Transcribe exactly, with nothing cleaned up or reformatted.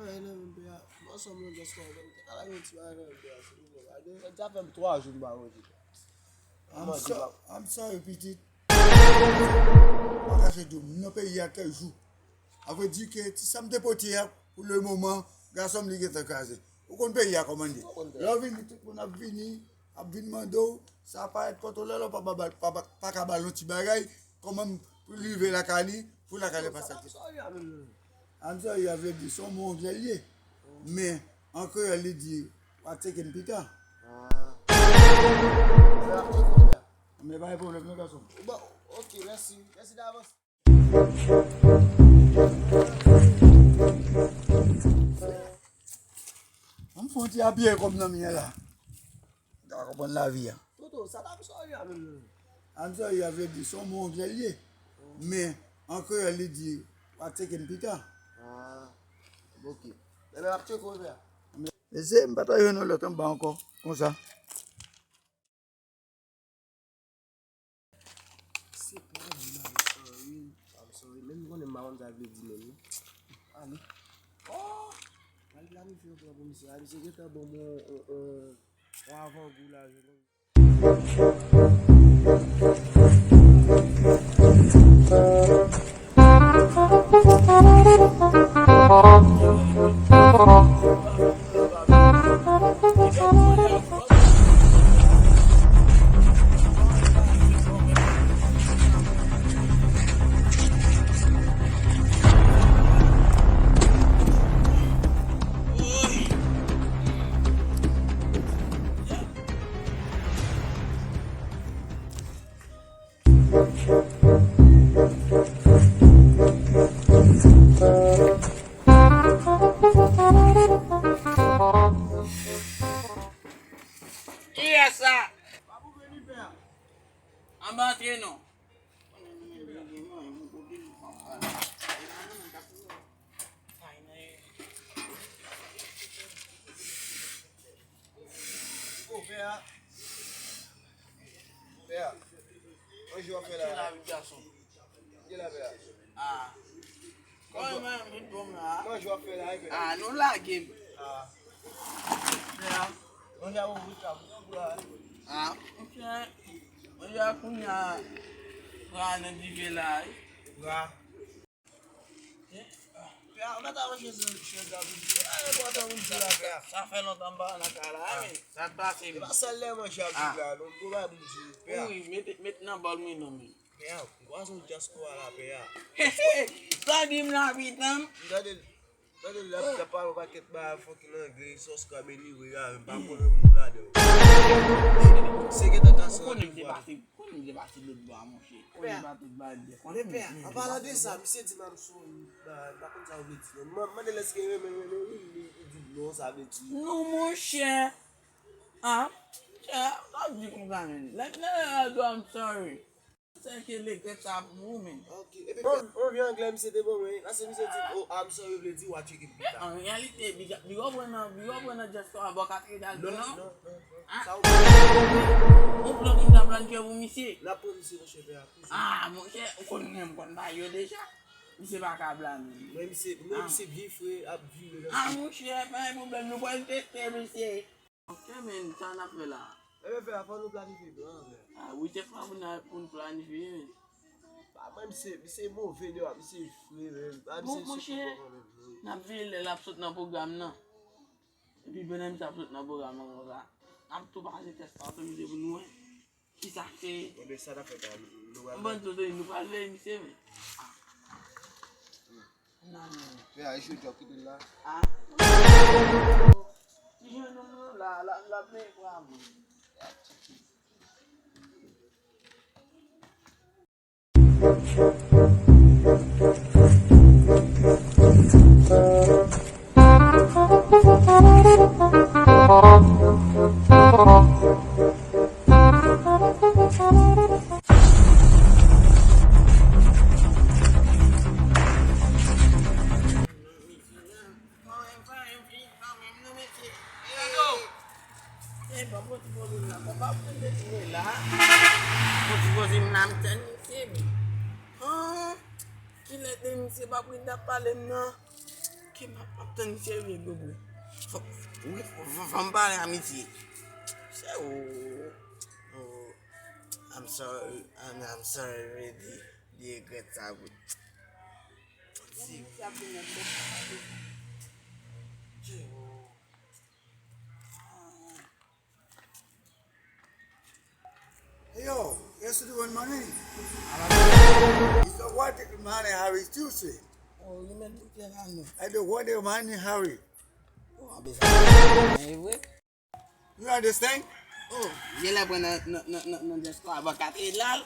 Ansanm nan just konn te ka lage yon ti bagay nan men a, silvouplè. Sa deja fè m twa jou m pa manje. I'm so, I'm sorry, pitit. Mwen kache di w, m nan peyi a kèk jou. A vrè di ke ti sa m te pote a, pou le moman, gason m li gentan kraze. Ou konn peyi a kòman l ye. Lè w vini, tout moun ap vini, ap vin mande w, sa parèt pòtolè la, pa, pa, pa, pa, pa ka ba l yon ti bagay, kòman pou l rive lakay li, pou lakay li pa sante. I'm sorry, a vle di, se yon mo anglè l ye. Men, an kreyòl, li di, w a tcheke m pita. Men pa gen pwoblèm non, gason. Bon, ok, mèsi. Mèsi davans. An m fè yon ti apiye kòm nan mwen la. Ou ta konprann lavi a. Toto, sa ta m sorry a menm non. I'm sorry a vle di se yon mo anglè l ye. Men, an kreyòl, li di, w a tcheke m pita. Ah, ok. Ebyen, m ap tcheke w, frè. Mesye, m pa ta jwenn yon lòt anba ankò, konsa. Se pa vre, I'm sorry. I'm sorry. Menm konnen m pa konn sa vle di menm. Ale. Oh! Al planifye yon plan pou misye. A, misye gentan ban m yon, yon, yon, yon avangou la, je konn. Kiyès sa? Anba antre non. Pè a. Pè a. Manje w ap fè la. Ki la, pè a? Ah. Kòman mwen vin bon la? Manje w ap fè la, wi, pè a. Ah, nou lage m. Ah. Pè a. Manje a ou wouj la, pou la. Ah, monchè. Manje a kounye a. Pran nan dife la, wi. Pè a, ou mèt al manje chèz la pou di. A, enpòtan pou di la, pè a. Sa fè lontan m pa nan kay la, men. Sa t pase, men. E pa sèl lè manje ap di la, non, gwo bagay pou di, pè a. Wi, met, met nan bòl mwen non, men. Pè a, pwason dyaspora la, pè a. Sa di m la, pitan. Gade l. Gade l, l ap pale yon pakèt bagay fucking anglè, subscribe anyway, a, m pa konnen moun ladan. Se gentan ka santi vwa. Konnen m te pase lòt bò a, monchè. Konnen m pa tout bagay byen. Konnen men, pè a, an palan de sa, misye di m I'm sorry, m pa konn sa w vle di non. M mande l èske renmen, renmen, wi, li, li di m non, sa vle di. Non, monchè. Ah, monchè, sa w di konsa, men. Lè, lè, lè, lè, I'm sorry. Sèke legrèt sa pou ou, men. Ok. Epi, on, on vye anglè misye te ban mwen. Paske misye di, oh, I'm sorry, vle di, w a tcheke m pita. An reyalite, big up, big up mwen nan, big up mwen nan dyaspora bò Katedral blan. Non, non, non. Sa ou. Yon plan pou m ta planifye pou misye. N ap pran misye, monchè, pè a. Ah, monchè, ou konn mwen, m konn bagay yo deja. Misye pa ka blame m. Mwen, misye, mwen, misye byen fre, ap vire nan. Ah, monchè, pa gen pwoblèm, nou pral teste misye. Ok, men, sa n ap fè la? Ebyen, pè a, fò nou planifye plan an, pè a. Ah, wi, se fwa pou n, pou n planifye, men. Pa mwen, misye, misye move deyò, misye fre, men. Ah, misye sou kòkò menm, wi. N ap veye lè l ap sot nan pwogram nan. Epi, pandan misye ap sot nan pwogram nan konsa, n ap tou pase tès patou misye pou nou wè. Kisa k te. Bon, men sa n ap fè la, nou pral. Bon, Toto, nou pral veye misye, men. Ah. Nan, men. Fè a, e jodi a kite l la. Ah. Ti jwenn nou la, la, la, men, bravo. E pa pran ti poze m la, papa, pran ti poze m la. Pran ti poze m la, m tann misye, men. Han, kilè de misye pa pran n ap pale m nan? Ok, m ap, m ap tann misye rive, bro, bro. Fò, wi, fò, fò, fò m pale a misye. Se, oh, oh, I'm sorry, I'm, I'm sorry, really. Li regrèt sa, bro. Si. Hey, yo, yesterday when money. It's a what money, how is Tuesday? Oh, you meant to tell me. I don't want the money, Harry. Oh, a bezwen. E vre? You understand? Oh, ye la pran nan, nan, nan, nan, nan just kwa ba katedral.